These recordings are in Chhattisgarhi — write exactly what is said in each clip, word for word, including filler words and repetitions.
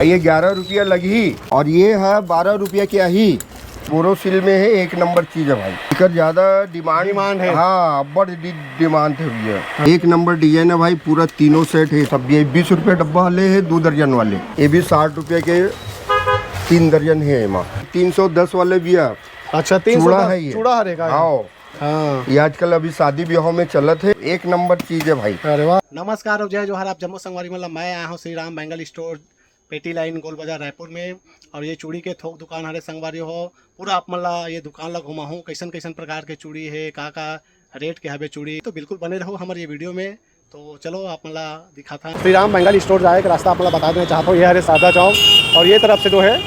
ये ग्यारह रुपया लगही और ये है बारह रुपया के आही। बोरोसिल में है, एक नंबर चीज है भाई। एकर ज्यादा डिमांड, डिमांड है। हाँ, बड़ डि-, डिमांड है भैया। एक नंबर डिजाइन है भाई, पूरा तीनों सेट है सब। ये बीस रुपया डब्बा वाले है, दो दर्जन वाले। ये भी साठ रुपया के तीन दर्जन है एमा। तीन सौ दस वाले भी है। अच्छा, तीन सौ दस चूड़ा है ये। चूड़ा हरे का है? हाँ। हाँ। ये आजकल अभी शादी ब्याह में चलत है, एक नंबर चीज है भाई। अरे वाह। नमस्कार और जय जोहार, आप जम्मो संगवारी मन ला। मैं आया हूँ श्री राम बैंगल स्टोर, पेटी लाइन, गोल बाजार, रायपुर में। और ये चूड़ी के थोक दुकान हरे संगवारी हो। पूरा आप मन ला ये दुकान ला घुमाहूँ, कैसन कैसन प्रकार के चूड़ी है, का का रेट के हवे चूड़ी। तो बिल्कुल बने रहो हमारे ये वीडियो में। तो चलो आप मन ला दिखाता। श्री राम बैंगल स्टोर जाए के रास्ता आप मन ला बता देना चाहता हूँ। ये हरे सारदा चौक और ये तरफ से जो है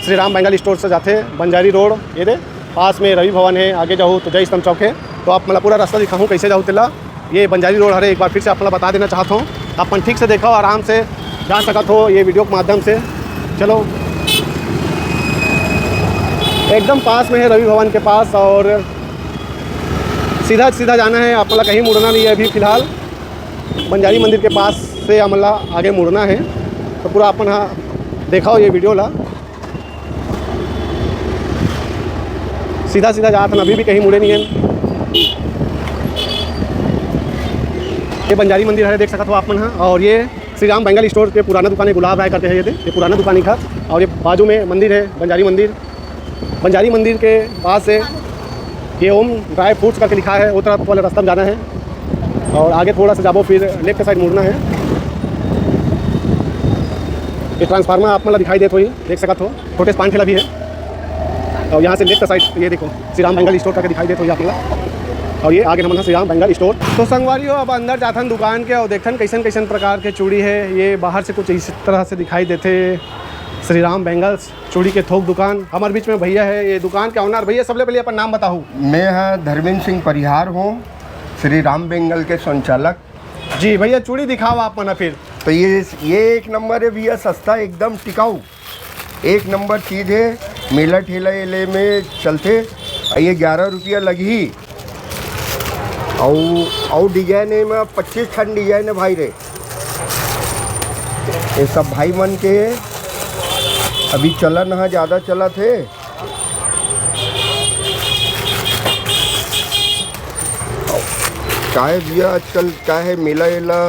श्री राम बैंगल स्टोर से जाते बंजारी रोड, ये दे पास में रवि भवन है। आगे जाओ तो जय स्तंभ चौक है। तो आप मन ला पूरा रास्ता दिखाऊँ कैसे जाओ तेला। ये बंजारी रोड हरे, एक बार फिर से आप मन ला बता देना चाहता हूँ। आप मन ठीक से देखो, आराम से जा सकत हो ये वीडियो के माध्यम से। चलो, एकदम पास में है रवि भवन के पास और सीधा सीधा जाना है, आप मन ला कहीं मुड़ना नहीं है अभी फिलहाल। बंजारी मंदिर के पास से आप मन ला आगे मुड़ना है। तो पूरा आप मन हा देखाओ ये वीडियो ला। सीधा सीधा जात हन, अभी भी कहीं मुड़े नहीं है। ये बंजारी मंदिर है, देख सकत हो आप मन हा। और ये श्री राम बैंगल स्टोर के पुराना दुकान है, गुलाब राय करते हैं ये दे, ये पुराना दुकान ही था। और ये बाजू में मंदिर है, बंजारी मंदिर। बंजारी मंदिर के पास से ये ओम ड्राई फ्रूट्स करके लिखा है, वो तरफ वाला रास्ता में जाना है। और आगे थोड़ा सा जाबो, फिर लेफ्ट साइड मुड़ना है। ये ट्रांसफार्मर आप मन ला दिखाई देत होही, देख सकत हो, छोटे से पान ठेला भी है। और यहाँ से लेफ्ट साइड ये देखो, श्री राम बैंगल स्टोर करके दिखाई देत होही आप मन ला। और ये आगे हमन ह श्री राम बैंगल स्टोर। तो संगवारी हो, अब अंदर जाथन दुकान के और देखथन कैसन कैसन प्रकार के चूड़ी है। ये बाहर से कुछ इस तरह से दिखाई देते, श्री राम बैंगल्स चूड़ी के थोक दुकान। हमारे बीच में भैया है, ये दुकान के ओनर। भैया, सबले पहले अपन नाम बताहू। मैं ह धर्मेंद्र सिंह परिहार हूँ, श्री राम बैंगल के संचालक। जी भैया, चूड़ी दिखाओ आप मन फिर। तो ये, ये एक नंबर है भैया, सस्ता, एकदम टिकाऊ, एक नंबर चीज है। मेला ठेला एले में चलते, ये ग्यारह रुपया लगही। अउ, अउ डिजाइन है, एमा पच्चीस ठन डिजाइन है भाई रे। ये सब भाई मन के अभी चलन ह, ज्यादा चलत हे। काहे भैया, आजकल काहे मेला एला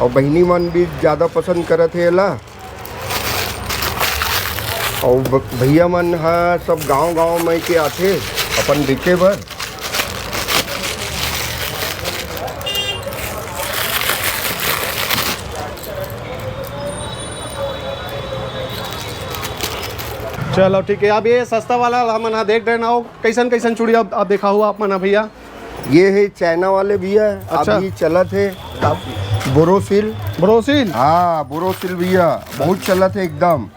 अउ बहिनी मन भी ज्यादा पसंद करत हे एला। अउ ब-, भैया मन ह सब गांव-गांव में के आथे अपन बेचे बर। चलो ठीक है, अब ये सस्ता वाला हमन ह देख डरेन। अउ कैसन कैसन चूड़ी अब, अब देखा हुआ आप मन ह भैया? ये है चाइना वाले भैया, अच्छा। अभी चलत है बोरोसिल। बोरोसिल? हाँ, बोरोसिल भैया, बहुत चलत है एकदम।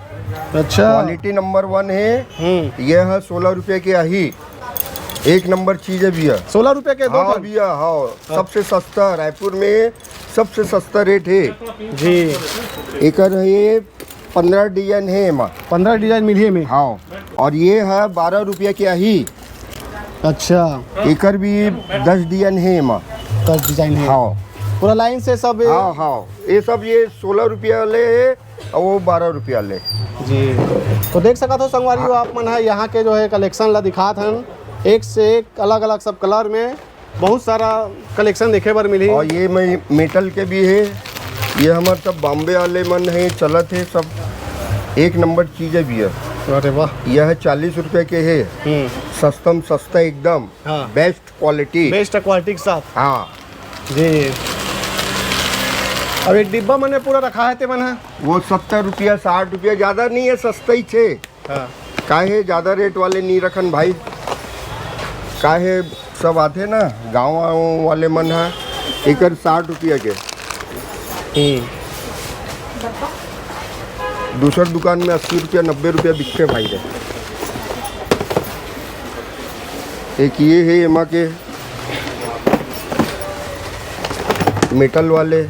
अच्छा। क्वालिटी नंबर वन है। हम्म। ये है सोलह रुपये के आही, एक नंबर चीज है भैया। सोलह रुपये के दो हाँ ठन? भैया, हाँ, सबसे सस्ता रायपुर में, सबसे सस्ता रेट है। जी। एकर है ये पन्द्रह डिजाइन है एमा। पन्द्रह डिजाइन मिलही एमे? हाँ, और ये है बारह रुपया के आही। अच्छा। एकर भी दस डिजाइन है एमा। दस डिजाइन है। हाँ। पूरा लाइन से सब? हाँ, हाँ, ये सब ये सोलह रुपया ले है और वो बारह रुपया ले। जी। तो देख सकत हो संगवारी हो, आप मन ह यहाँ के जो है कलेक्शन ला दिखात हन, एक से एक अलग-अलग सब कलर में बहुत सारा कलेक्शन देखे बर मिलही। और ये मैं मेटल के भी है, ये हमर सब बॉम्बे वाले मन है, चलत है सब, एक नंबर चीज है भैया। अरे वाह। यह चालीस रुपए के है, हम्म। सस्ता में सस्ता एकदम, हाँ। Best quality. बेस्ट क्वालिटी के साथ। हाँ। जी। अब एक डिब्बा मने पूरा रखा है ते मन है? वो सत्तर रुपया, साठ रुपया, ज्यादा नहीं है, सस्ता ही छे। हाँ। काहे ज्यादा रेट वाले नहीं रखन भाई, काहे सब आथे ना गाँव वाले मन ह, एकर साठ रुपया के। हम्म। दूसर दुकान में अस्सी रुपया, नब्बे रुपया बिकथे भाई रे। एक ये है एमा के मेटल वाले,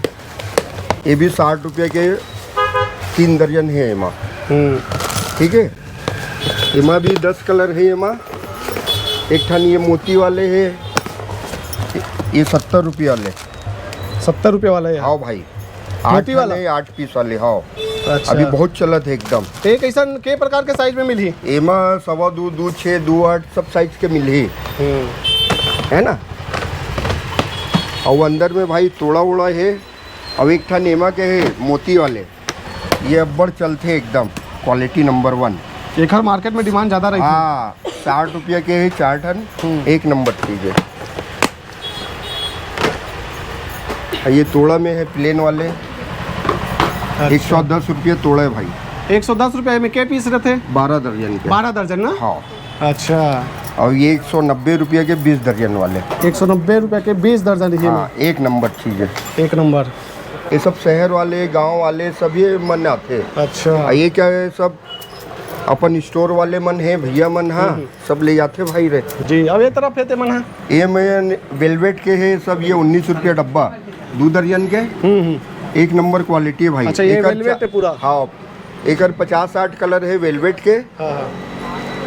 ये भी साठ रुपया के तीन दर्जन है एमा। हम्म। ठीक है, एमा भी दस कलर है एमा। एक ठन ये मोती वाले है, ये सत्तर रुपया वाले। सत्तर रुपया वाला है? हाँ भाई, आठ मोती वाला? वाले, आठ पीस वाले, हाँ। अच्छा। अभी बहुत चलत हे एकदम। तो ये कैसन, के प्रकार के साइज में मिलही? एमा सवा दू, दू छः, दू आठ, सब साइज के मिलही। हम्म। है ना? अउ अंदर में भाई तोड़ा उड़ा हे, अउ एक ठन एमा के हे मोती वाले, ये अब्बड़ चलथे एकदम, क्वालिटी नंबर वन। एखर मार्केट में डिमांड ज़्यादा रहिथे। हाँ, साठ रुपया के हे चार ठन, हम्म। एक नंबर चीज है। ये तोड़ा में है प्लेन वाले, अच्छा। एक सौ दस रुपया तोड़ा है भाई। एक सौ दस रुपये में के पीस रहते? बारह दर्जन के। बारह दर्जन ना? हाँ। अच्छा। और ये एक सौ नब्बे रुपया के बीस दर्जन वाले। एक सौ नब्बे रुपये के बीस दर्जन ये हाँ, में? एक नंबर चीज है। एक नंबर। ये सब शहर वाले, गांव वाले, सब ये मन आथे। अच्छा। और ये क्या है, सब अपन स्टोर वाले मन है, भैया मन, हाँ, हम्म। सब ले जाथे भाई रे। जी, अब ये तरफ है ते मन, हाँ। ये में वेलवेट के है सब, ये उन्नीस रुपया डब्बा, दो दर्जन के। हम्म, हम्म। एक नंबर क्वालिटी है भाई। अच्छा, ये एकर वेलवेट चा-, है पूरा? हाँ, एकर पचास साठ कलर है वेलवेट के। हाँ, हाँ।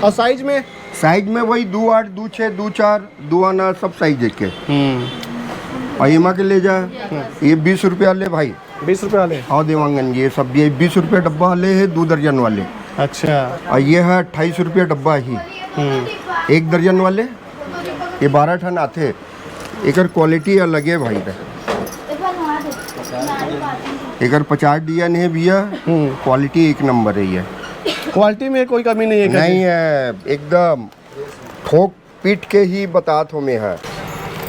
और साइज में? साइज में वही दो आठ, दो छः, दो चार, दो आना, सब साइज है के। हम्म। और एमा के ले जा, हम्म। ये बीस रुपया ले भाई। बीस रुपया वाले? हाँ देवांगन, ये सब, ये बीस रुपया डब्बा वाले है, दो दर्जन वाले। अच्छा। और ये है अट्ठाईस रुपया डब्बा ही। हम्म। एक दर्जन वाले, ये बारह ठन आथे। एकर क्वालिटी अलग है भाई रे। एकर पचास डिजाइन है भैया, हम्म। क्वालिटी एक नंबर है ये। क्वालिटी में कोई कमी नहीं है क्या नहीं जी? है, एकदम ठोक पीट के ही बतात हो में है।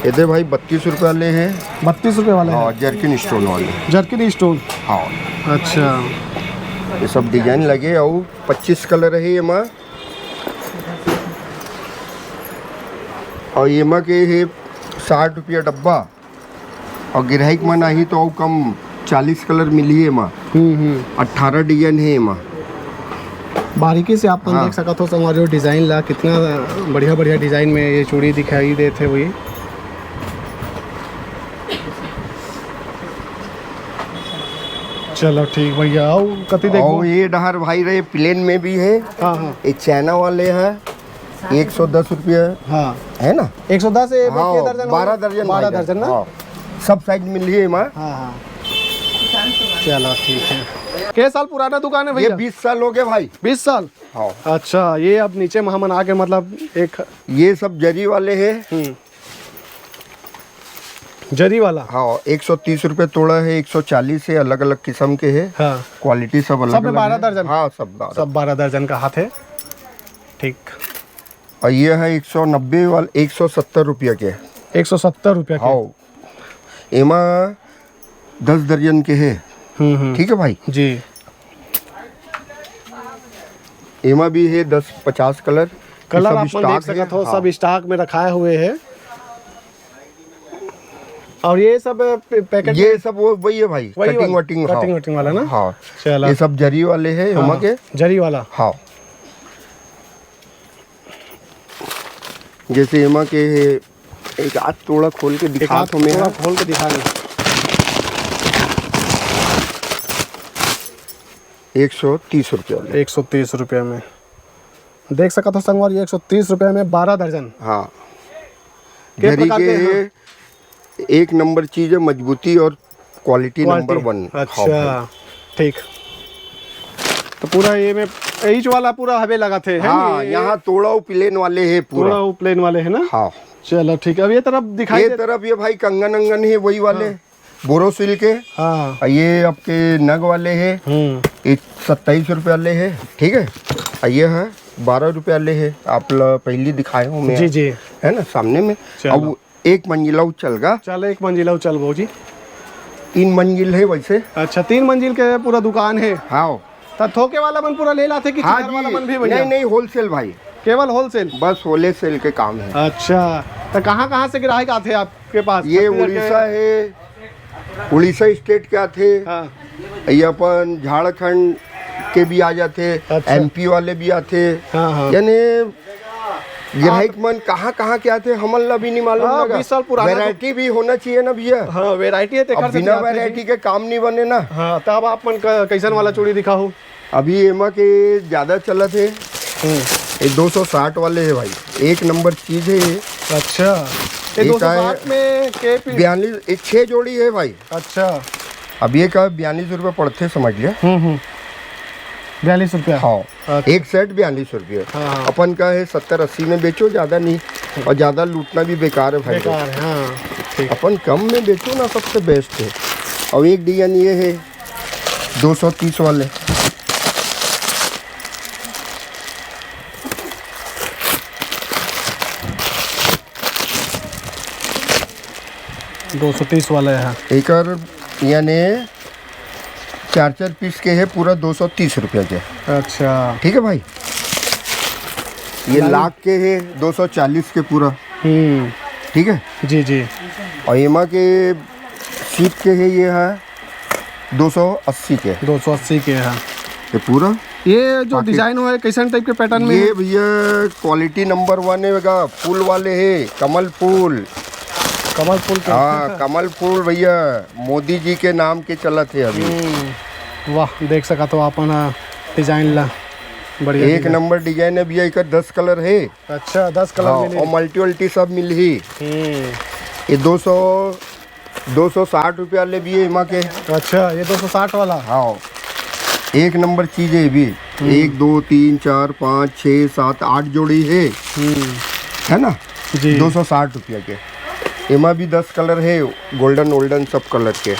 ये दे भाई, बत्तीस रुपया ले है। बत्तीस रुपये वाले हाँ, हैं? जर्किन स्टोन वाले। Jerkin stone? हाँ। अच्छा। ये सब डिजाइन लगे और पच्चीस कलर है एमा। और एमा के है साठ रुपया डब्बा। और गिराहक मन आही तो अउ कम, चालीस कलर मिलही एमा। हम्म, हम्म। अट्ठारह डिजाइन है एमा। बारीकी से आप मन हाँ। देख सकत हो संगवारी हो डिजाइन ला, कितना बढ़िया बढ़िया डिजाइन में ये चूड़ी दिखाई देत हे वही। चलो ठीक भैया, आओ कति देखबो। और ये डहर भाई रहे प्लेन में भी है। हाँ, हाँ। ये चाइना वाले है। एक सौ दस रुपया। हाँ। है ना? एक सौ दस ए, हाँ, के दर्जन हो? बारह दर्जन बारह भाई दर्जन ना? हाँ। सब साइज मिलही एमा। हाँ, हाँ। चलो, ठीक है। के साल पुराना दुकान है ये भैया? बीस साल हो गए भाई। बीस साल? हाँ। अच्छा, ये अब नीचे में हमन आके, मतलब, एक ये सब जरी वाले हैं। हम्म। जरी वाला? हाँ, एक सौ तीस रुपये तोड़ा है, एक सौ चालीस है, अलग-अलग किस्म के है। हाँ। क्वालिटी सब सब में अलग-अलग बारह है। दर्जन? हाँ, सब बारह। सब बारह दर्जन का हाथ है। ठीक। और ये है एक सौ नब्बे वाला, एक सौ सत्तर रुपया के। एक सौ सत्तर रुपया के? हाँ। एमा दस दर्जन के है। हम्म, हम्म। ठीक है भाई? जी। एमा भी है दस पचास कलर। कलर सब आप मन देख सकत हो, हाँ। सब स्टॉक में रखाए हुए है। और ये सब पे-, पैकेट ये में सब वो, वही है भाई, वही कटिंग वाला? वटिंग, हाँ। कटिंग वटिंग वाला ना? हाँ। चला। ये सब जरी वाले हैं, हाँ, एमा के। जरी वाला। हाँ। जैसे एमा के है, एक आध तोड़ा खोल के एक दिखा आध तो मैं, तोड़ा हाँ। खोल के दिखा दे। एक सौ तीस रुपया में। एक सौ तीस रुपया में। देख सकत हो संगवारी, एक सौ तीस रुपया में बारह दर्जन। हाँ। के जरी प्रकार के के हैं? एक नंबर चीज है, मजबूती और क्वालिटी क्वालिटी। नंबर वन। अच्छा, हाँ भाई। ठीक। तो पूरा ये में ईच वाला पूरा हवे लगा थे, है हाँ, नी? ये यहाँ तोड़ा प्लेन वाले है पूरा। तोड़ा प्लेन वाले है ना? हाँ। चलो, ठीक है। अब ये तरफ दिखाई ये दे- तरफ ये भाई कंगन अंगन है, वही वाले। हाँ। बोरो सिल्क है। हाँ। और ये आपके नग वाले हैं। हम्म। ये सत्ताईस रुपये वाले हैं, ठीक है। और ये है बारह रुपये वाले हैं, आप ल-, पहली दिखाए हूँ मैं। जी, जी। है ना, सामने में। चलो। अब एक मंजिला उ चल गा। चल, एक मंजिला उ चल, भौजी। तीन मंजिल है वैसे। अच्छा, तीन मंजिल के पूरा दुकान है। हाँ। त थोके वाला मन पूरा ले लाथे कि हाँ चिल्लर वाला जी, मन भी भैया? नहीं, नहीं, होलसेल भाई। केवल होलसेल? बस होलसेल के काम है। अच्छा, त कहाँ, कहाँ से ग्राहक आथे आपके पास? ये छत्तीसगढ़ के? उड़ीसा है, उड़ीसा स्टेट के आथे। हाँ। ये अपन झारखंड के भी आ जाथे, अच्छा। एमपी वाले भी आथे। हाँ, हाँ। यानी ग्राहक मन कहाँ, कहाँ के आथे, हमन ला भी नहीं मालूम हाँ, लगा। बीस साल पुराना तो वैरायटी भी होना चाहिए ना भैया। हाँ, वैरायटी है, तेकर अब से बिना आथे वैरायटी जी। के काम नहीं बने ना। हाँ, तब आप मन का कैसन वाला चूड़ी दिखाओ? अभी एमा के ज्यादा चलत है। हम्म। ये दो सौ साठ वाले है भाई, एक नंबर चीज है ये। अच्छा, ये एक दो सौ साठ आए में के पी- बयालीस, ये छह जोड़ी है भाई। अच्छा। अब ये का बयालीस रुपये पड़थे, समझ लिया। हम्म, हम्म। बयालीस रुपया। हाँ, अच्छा। एक सेट बयालीस रुपये। हाँ, हाँ। अपन का है सत्तर अस्सी में बेचो, ज़्यादा नहीं, और ज़्यादा लूटना भी बेकार है भाई। बेकार है, हाँ। ठीक। अपन कम में बेचो ना, सबसे बेस्ट है। और एक डिजाइन ये है दो सौ तीस वाले। दो सौ तीस वाला है। एकर यानी चार चार पीस के है, पूरा दो सौ तीस रुपया के। अच्छा। ठीक है भाई, ये लाल। लाख के है, दो सौ चालीस के पूरा। हम्म। ठीक है। जी, जी। और एमा के सीप के है, ये है दो सौ अस्सी के। दो सौ अस्सी के है। ये पूरा ये जो पाकिट। डिजाइन हुआ है, कैसन टाइप के पैटर्न में ये है? भैया क्वालिटी नंबर वन है, फूल वाले है, कमल फूल। कमल फूल के? हाँ, कमल फूल भैया, मोदी जी के नाम के चलत है अभी। हम्म, वाह, देख सकत हो अपन, हाँ, डिजाइन ला। बढ़िया एक डिजाइन। नंबर डिजाइन है भैया, एकर दस कलर है। अच्छा, दस कलर हाँ, मिली। और मल्टी वल्टी सब मिलही। हम्म। ये दो सौ, दो सौ साठ रुपया ले भी है एमा के। अच्छा, ये दो सौ साठ वाला? हाँ, एक नंबर चीज है ये भी। हम्म। एक, दो, तीन, चार, पाँच, छः, सात, आठ जोड़ी है। हम्म। है ना? जी। दो सौ साठ रुपया के। एमा भी दस कलर है, गोल्डन वोल्डन सब कलर के।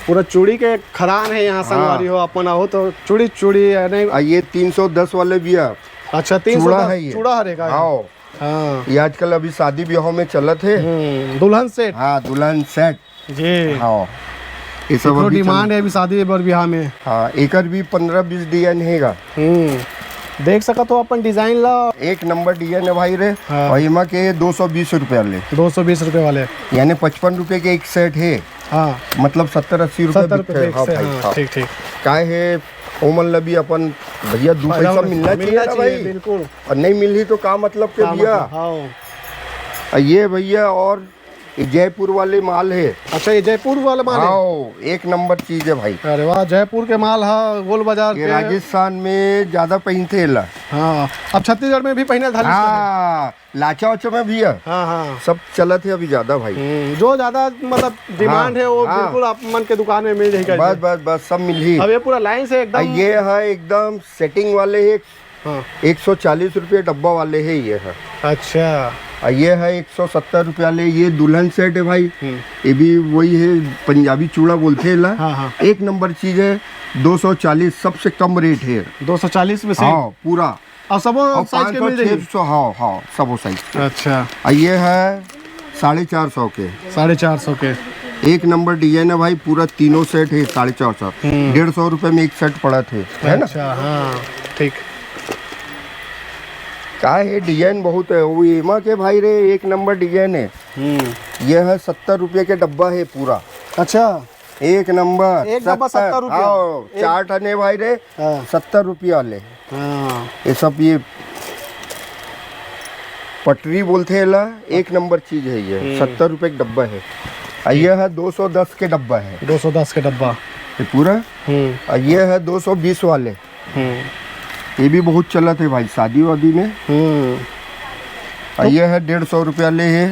पूरा चूड़ी के खदान है यहाँ, हाँ। संगवारी हो, अपन आहो तो चूड़ी, चूड़ी है नहीं। आ, ये तीन सौ दस वाले भी है। अच्छा, चूड़ा तीन सौ दस है ये। चूड़ा हरे का है। हाँ। हाँ। ये आजकल अभी शादी ब्याह में चलत है। हम्म, दुल्हन सेट। हाँ, दुल्हन सेट। जी। हाँ। ये सब एकरो अभी चल डिमांड है अभी शादी बर ब्याह में। हाँ, एकर भी पन्द्रह बीस डिजाइन हैगा। हम्म। देख सकत हो अपन डिजाइन ला। एक नंबर डिजाइन है भाई रे। हाँ। और एमा के दो सौ बीस रुपया ले। दो सौ बीस रुपये वाले। यानी पचपन रुपये के एक सेट है। हाँ। मतलब सत्तर अस्सी रुपये सत्तर रुपये बिकथे। एक हाँ सेट, भाई, हाँ, हाँ। ठीक, ठीक। काहे है, ओमन ला भी अपन भैया दू फायदा पैसा होना मिलना चाहिए, मिलना चाहिए ना चाहिए, भाई। बिल्कुल। और नहीं मिलही तो का मतलब के का भैया? मतलब? हाँ। और ये भैया और ये जयपुर वाले माल है। अच्छा, ये जयपुर वाला माल है? हाँ, एक नंबर चीज है भाई। अरे वाह, जयपुर के माल हा, गोल बाजार ये के। राजस्थान में ज्यादा पहिनथे एला। हाँ, अब छत्तीसगढ़ में भी पहिने धारी हाँ, लाचा वाचा में भी है। हाँ, हाँ। सब चलत है अभी ज्यादा भाई। हम्म, जो ज्यादा मतलब डिमांड हाँ, है वो हाँ। बिल्कुल आप मन के दुकान में मिल जाएगा। बस, बस, बस, सब मिलही। अब ये पूरा लाइन से आ, एकदम ये है एकदम सेटिंग वाले है। हाँ। एक सौ चालीस रुपये डब्बा वाले है ये है। अच्छा। आ, ये है एक सौ सत्तर रुपया ले, ये दुल्हन सेट है भाई। हम्म। ये भी वही है, पंजाबी चूड़ा बोलते हैं ला। हाँ, हाँ। एक नंबर चीज है, दो सौ चालीस सबसे कम रेट है। दो सौ चालीस में से? हाँ, पूरा। और सबो और साइज के पाँच सौ, मिल जाएगी? छः सौ, हाँ, हाँ, सबो साइज के। अच्छा। आ, ये है साढ़े चार सौ के। साढ़े चार सौ के। एक नंबर डिजाइन है भाई, पूरा तीनों सेट है साढ़े चार सौ। हम्म। डेढ़ सौ रुपये में एक सेट पड़त है, है ना? अच्छा, हाँ, ठीक। का है, डिजाइन बहुत है वो एमा के भाई रे, एक नंबर डिजाइन है। हम्म। ये है सत्तर रुपये के डब्बा है पूरा। अच्छा। एक नंबर, एक डब्बा सत्तर। सत्तर रुपया। हाँ, एक चार ठन है भाई रे, हाँ। सत्तर रुपया ले। हाँ। ये सब ये पटरी बोलते हैं ला, एक नंबर चीज है ये, हम्म। सत्तर रुपये का डब्बा है। आ, ये है दो सौ दस के डब्बा है। दो सौ दस के डब्बा। ये पूरा। हम्म। आ, ये है दो सौ बीस वाले। हम्म। ये भी बहुत चलत है भाई शादी वादी में। हम्म। आ, तो ये है डेढ़ सौ रुपया ले है,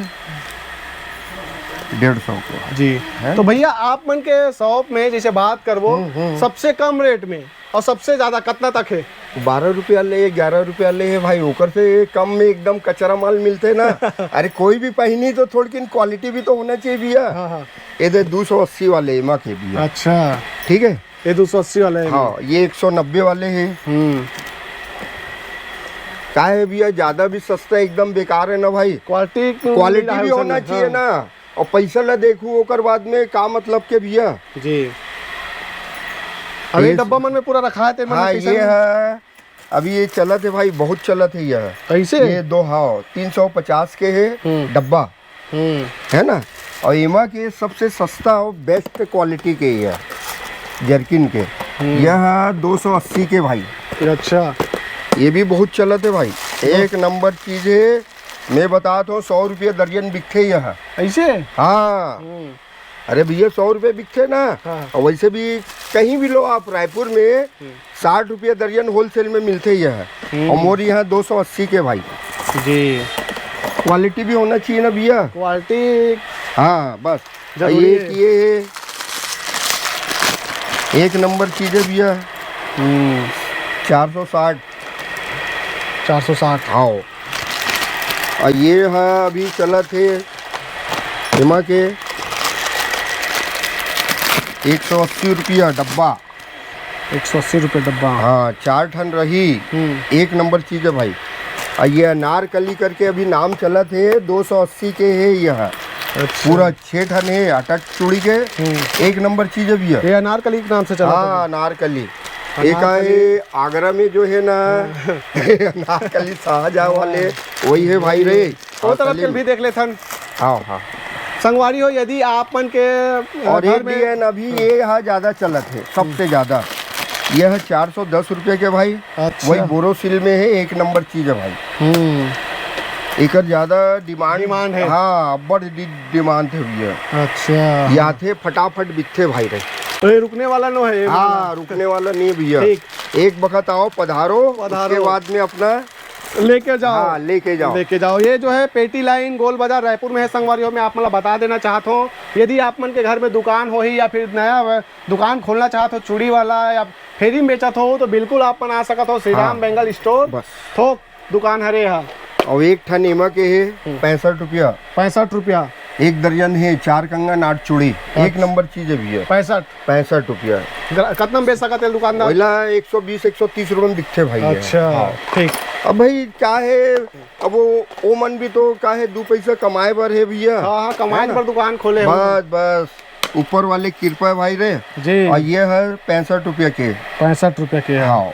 डेढ़ सौ को। जी। है? तो भैया, आप मन के शॉप में जैसे बात करबो, हम्म, हम्म। सबसे कम रेट में और सबसे ज्यादा कतना तक है? बारह रुपया ले, ग्यारह रुपया ले है भाई, ओकर से कम में एकदम कचरा माल मिलते ना। अरे, कोई भी पहनी तो थोड़किन क्वालिटी भी तो होना चाहिए भैया। हाँ, हाँ। ये दे दो सौ अस्सी वाले एमा के भैया। अच्छा। ठीक है? ये दो सौ अस्सी वाला है। हाँ, ये एक सौ नब्बे वाले हैं। हम्म। का है भैया, ज्यादा भी सस्ता एकदम बेकार है ना भाई। क्वालिटी, क्वालिटी भी होना चाहिए ना। और पैसा ला देखू ओकर बाद में का मतलब के भैया। जी। अब ये ये डब्बा मन में पूरा रखा है, ते मन हाँ, में पैसा ये नहीं। है। अभी ये चलत है भाई, बहुत चलत है ये। कैसे? ये दो, हाँ, तीन सौ पचास के है हम्म। डब्बा। हम्म। है ना? और एमा के सबसे सस्ता और बेस्ट क्वालिटी के ये है, जर्किन के। हम्म। यह दो सौ अस्सी के भाई। अच्छा। ये भी बहुत चलत है भाई, एक नंबर चीज है। मैं बतात हूँ, सौ रुपये दर्जन बिकथे यह। ऐसे? हाँ। हम्म। अरे भैया, सौ रुपये बिकथे ना। हाँ। और वैसे भी कहीं भी लो आप, रायपुर में हम्म। साठ रुपये दर्जन होलसेल में मिलते ही है। हम्म। और मोर यहाँ दो सौ अस्सी के भाई। जी। क्वालिटी भी होना चाहिए ना भैया। क्वालिटी हाँ, बस। जरूरी एक है। ये है, एक नंबर चीज है भैया। हम्म। चार सौ साठ। चार सौ साठ। हाँ। और ये है, अभी चलत है एमा के एक सौ अस्सी रुपया डब्बा। एक सौ अस्सी रुपये डब्बा। हाँ, चार ठन रही। हम्म। एक नंबर चीज है भाई। और ये अनारकली करके अभी नाम चलत है, दो सौ अस्सी के है यह। अच्छा। पूरा छः ठन है अटैच चूड़ी के। हम्म। एक नंबर चीज है भैया। ये अनारकली के नाम से चला हाँ, था। अनारकली। अनारकली। एक आए आगरा में जो है ना, अनारकली शाहजहाँ वाले, वही है भाई रे। वो और तरफ के सलीम। भी देख लेथन। हाँ, हाँ। संगवारी हो, यदि आप मन के, अ, और घर एक में डिजाइन अभी ये यहाँ ज्यादा चलत है, सबसे ज्यादा। ये है चार सौ दस रुपये के भाई। अच्छा। वही बोरोसिल में है, एक नंबर चीज है भाई। हम्म। एकर ज्यादा डिमांड डिमांड है। हाँ, अब्बड़ डि-, डिमांड है भैया। अच्छा। ये आथे फटाफट बिकथे भाई रे। तो ये रुकने वाला नो है, ये हाँ, वाला। रुकने वाला नहीं भैया। ठीक। एक बखत आओ, पधारो, पधारो। उसके बाद में अपना लेके जाओ। हाँ, लेके जाओ। लेके जाओ। ये जो है पेटी लाइन गोल बाजार रायपुर में है संगवारी हो, मैं आप मन ला बता देना चाहत हूँ, यदि आप मन के घर में दुकान होही या फिर नया व-, दुकान खोलना चाहत हो चूड़ी वाला या फेरी में बेचत हो, तो बिल्कुल आप मन आ सकत हो श्री राम हाँ। Bangle store. बस। थोक दुकान हरे हा। और एक ठन एमा के है हम्म। पैंसठ रुपया। पैंसठ रुपया। एक दर्जन है, चार कंगन, आठ चूड़ी। अच्छा। एक नंबर चीज है भैया। पैंसठ। पैंसठ रुपया। ग्रा-, कतना में बेच सकत है दुकानदार? ओला एक सौ बीस, एक सौ तीस रुपया में बिकथे भाई ये। अच्छा, हाँ। ठीक। अब भाई क्या है, अब वो, वो मन भी तो का है, दू पैसा कमाए बर है भैया। हाँ, हाँ, कमाए है ना? बर दुकान खोले हैं। बस, बस, ऊपर वाले कृपा है भाई रे। जी। और ये है पैंसठ रुपया के। पैंसठ रुपया के है। हाँ।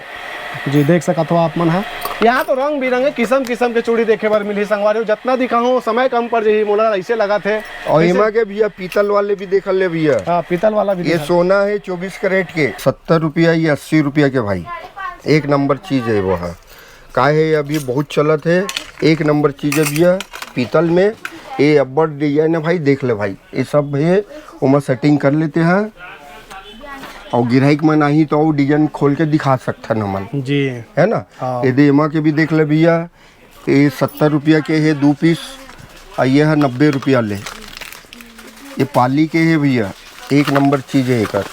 जी, देख सकत हो आप मन ह। यहाँ तो रंग बिरंगे किसम किसम के चूड़ी देखे बर मिलही संगवारी हो। जतना दिखाहूँ समय कम पड़ जाही, मोला ऐसे लगत है। और जैसे एमा के भैया पीतल वाले भी देख ले भैया। हाँ, पीतल वाला भी ये दिखा। सोना है चौबीस कैरेट के, सत्तर रुपया या अस्सी रुपया के भाई, एक नंबर चीज है वो है। का है, अभी बहुत चलत है, एक नंबर चीज है भैया, पीतल में। ये अब्बड़ डिजाइन है भाई, देख ले भाई, ये सब है, ओमा सेटिंग कर लेते हैं। और गिराइक मन आही तो वो डिजाइन खोल के दिखा सकथन हमन, जी। है ना? हाँ। ये दे एमा के भी देख ले भैया, ये सत्तर रुपया के है दो पीस, और ये है नब्बे रुपया ले। ये पाली के है भैया, एक नंबर चीज है एकर।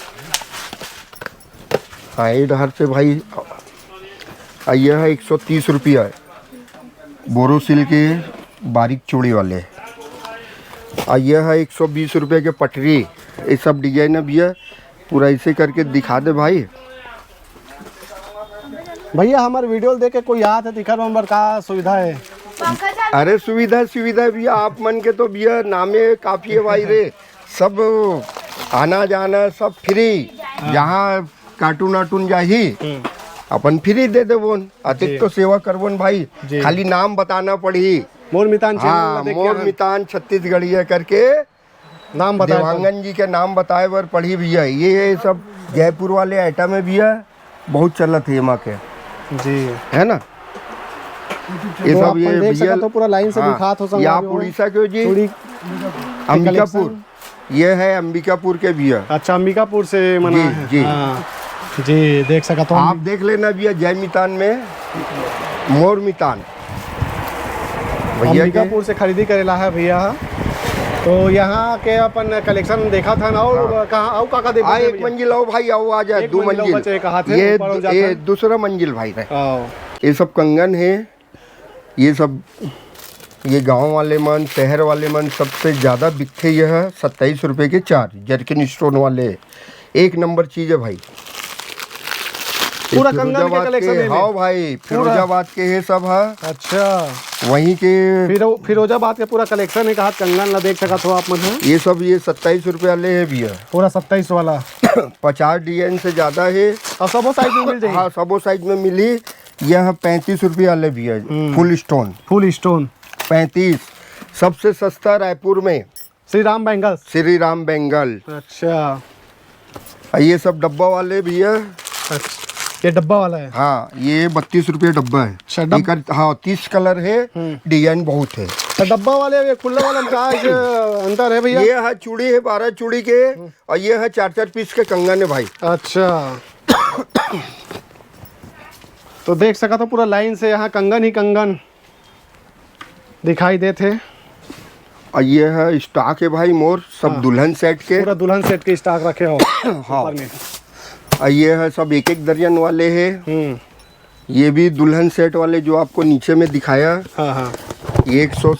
हाँ, ये डहर से भाई, आ, ये है एक सौ तीस रुपया है, बोरोसिल के बारीक चूड़ी वाले। आ, ये है एक सौ बीस रुपये के पटरी। ये सब डिजाइन है भैया, पूरा ऐसे करके दिखा दे भाई। भैया, हमारे वीडियो देख के कोई आत है, तो एकर बर का सुविधा है? अरे, सुविधा, सुविधा भैया, आप मन के तो भैया नामे काफी है भाई रे। सब आना जाना सब फ्री, हाँ। जहाँ कार्टून वार्टून जाही, हम्म। अपन फ्री दे देबोन, अतेक जी। तो सेवा करबोन भाई, जी। खाली नाम बताना पड़ही। मोर मितान channel हाँ, ला देख के मोर आन। मितान छत्तीसगढ़िया करके नाम बताए बर। देवांगन जी के नाम बताए बर पड़ही भैया। ये, ये सब जयपुर वाले आइटम है भैया, बहुत चलत है एमा के। जी। है ना? ये तो सब अपन ये देख भैया, सकत हो, पूरा लाइन से हाँ, दिखात हो ये आप संगवारी हो। उड़ीसा के हो जी? चूड़ी अंबिकापुर। Collection। ये है अंबिकापुर के भैया। अच्छा, अंबिकापुर से मना जी, है। जी। हाँ। जी, देख सकत हो। आप देख लेना भैया, जय मितान में मोर मितान। भैया के अंबिकापुर से खरीदी करेला है भैया। तो यहाँ के अपन collection देखत हन, और हाँ। कहाँ, और का का देख आ, एक भैया? मंजिल आओ भाई, आओ, आ जाए, एक दो मंजिल, मंजिल। बचे कहा थे, ये ऊपर दू-, जात ये हन। दूसरा मंजिल भाई है। आओ। ये सब कंगन है, ये सब, ये गांव वाले मन, शहर वाले मन, सबसे ज्यादा बिकथे यह सत्ताईस रुपए के चार जर्किन स्टोन वाले। एक नंबर चीज है भाई। पूरा ये कंगन के फिरोजाबाद collection के, है हाँ भाई, पूरा। फिरोजाबाद के ये सब है। अच्छा। वहीं के फिरो-, फिरोजाबाद के पूरा collection है, कहा कंगन ला देख सकत हो आप मन ह। ये सब, ये सत्ताईस रुपया ले है भैया। पूरा सत्ताईस वाला। पचास डिजाइन से ज्यादा है। और सबो size में मिल जाही? हाँ, सबो size में मिली। यह पैंतीस रुपया ले भैया, हम्म। Full stone। Full stone। पैंतीस। सबसे सस्ता रायपुर में। श्री राम बैंगल्स। श्री राम बैंगल। अच्छा। आ, ये सब डब्बा वाले भैया। अच्छा, ये डब्बा वाला है? हाँ, ये बत्तीस रुपये डब्बा है। अच्छा, डब- एकर, हाँ, तीस कलर है, हम्म। डिजाइन बहुत है। तो डब्बा वाले, ये खुला वाला में का है, अंतर है भैया? ये है चूड़ी है बारह चूड़ी के, हम्म। और ये है चार चार पीस के कंगन है भाई। अच्छा। तो देख सकत हो पूरा लाइन से यहाँ कंगन ही कंगन दिखाई देत हे। और ये है स्टॉक है भाई मोर, सब हाँ। दुल्हन सेट के। पूरा दुल्हन सेट के स्टॉक रखे हो हाँ। ऊपर में। और ये है सब एक एक दर्जन वाले है। हम्म। ये भी दुल्हन सेट वाले जो आपको नीचे में दिखाया, हाँ, हाँ। ये एक सौ,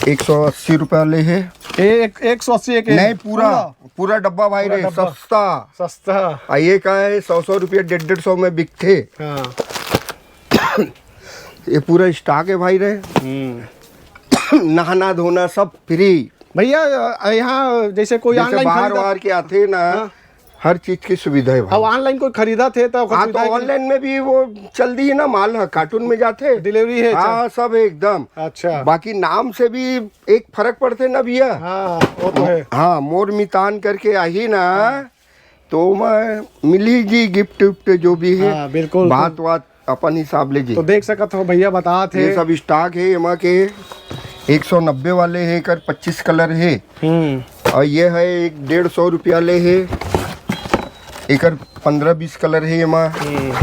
एक सौ अस्सी रुपये वाले है। ए-, एक, एक सौ अस्सी एक, नहीं, पूरा, पूरा? पूरा डब्बा भाई पूरा रे, डब्बा। सस्ता। सस्ता। और ये का है, सौ, सौ रुपये, डेढ़, डेढ़ सौ में बिकथे। हाँ। ये पूरा स्टॉक है भाई रे। हम्म। नहाना धोना सब फ्री। भैया, अ, यहाँ जैसे कोई जैसे online बाहर खरीदा, बाहर के आते ना, हाँ। हर चीज की सुविधा है भाई। अब online कोई खरीदा थे तो हाँ, तो सुविधा है कि online में भी वो चल दी है ना, माल है, कार्टून में जाते। Delivery है, अच्छा। हाँ, सब है एकदम। अच्छा। बाकी नाम से भी एक फर्क पड़ते ना भैया। हाँ, वो तो है। हाँ, मोर मितान करके आही ना, हाँ। तो मैं मिली जी गिफ्ट विफ्ट जो भी है। हाँ, बिल्कुल। बात बात अपन हिसाब ले जी। तो देख सकत हो भैया बतात ये है। सब स्टॉक है एमा के, एक सौ नब्बे वाले है, एकर पच्चीस कलर है। हम्म। और ये है एक डेढ़ सौ रुपया ले है, एकर पन्द्रह बीस कलर है एमा। हम्म।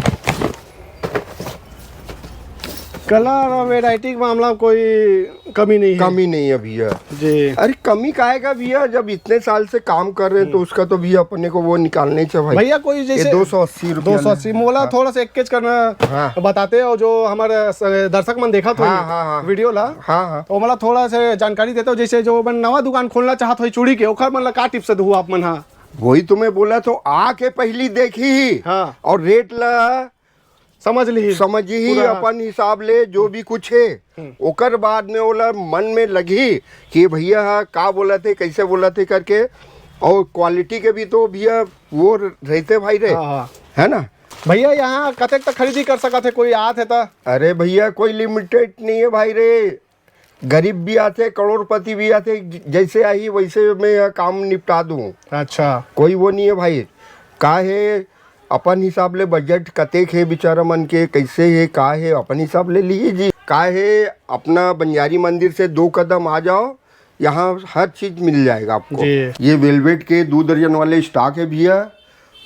कलर और वैरायटी के मामला में कोई कमी नहीं है। कमी नहीं है भैया। जी। अरे कमी काहे का भैया, जब इतने साल से काम कर रहे हैं तो हम्म। उसका तो भैया अपने को वो निकालना ही चाहिए भाई। भैया कोई ये जैसे दो सौ अस्सी रुपया दो सौ अस्सी ले। मोला हाँ। थोड़ा सा एक चीज करना हाँ। बताते हो जो हमारे स-, दर्शक मन देखत होही हाँ, हाँ, हाँ। वीडियो ला। हाँ, हाँ। तो मोला थोड़ा सा जानकारी देते हो, जैसे जो मन नवा दुकान खोलना चाहत होही चूड़ी के, ओखर मन ला का टिप्स दहू आप मन हा? वही तो मैं बोला, तो आके पहली देखी हाँ। और रेट ला समझ ली। समझ ही पूरा। अपन हिसाब ले जो भी कुछ है, हम्म। ओकर बाद में ओला मन में लगही कि भैया हा का बोलत हे, कैसे बोलत हे करके। और क्वालिटी के भी तो भैया वो रहते भाई रे, हाँ, हाँ। है ना? भैया, यहाँ कतेक तक खरीदी कर सकत हे, कोई आत हे त? अरे भैया, कोई लिमिटेड नहीं है भाई रे। गरीब भी आथे, करोड़पति भी आथे, ज-, जैसे आही वैसे मैं यह काम निपटा दूँ। अच्छा। कोई वो नहीं है भाई। का है, अपन हिसाब ले बजट कतेक हे बिचारा मन के, कैसे हे, का हे, अपन हिसाब ले लीजिए जी। का हे, अपना बंजारी मंदिर से दो कदम आ जाओ, यहाँ हर चीज मिल जाएगा आपको। जी। ये वेलवेट के दो दर्जन वाले स्टॉक है भैया,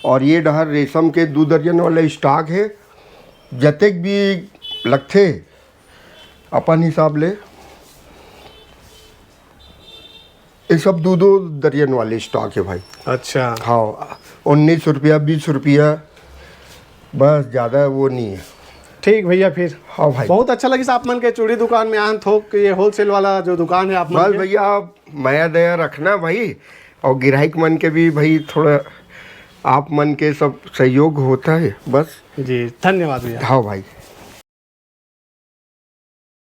और ये डहर रेशम के दो दर्जन वाले स्टॉक है। जतेक भी लगथे अपन हिसाब ले, ये सब दो दो दर्जन वाले स्टॉक है भाई। अच्छा। हाँ, उन्नीस रुपया, बीस रुपया, बस, ज्यादा वो नहीं है। ठीक भैया, फिर। हाँ भाई। बहुत अच्छा लगिस आप मन के चूड़ी दुकान में आन, थोक ये होलसेल वाला जो दुकान है आप मन बस के। भैया, आप मया दया रखना भाई, और गिराहक मन के भी भाई, थोड़ा आप मन के सब सहयोग होता है बस। जी, धन्यवाद भैया। हाँ भाई।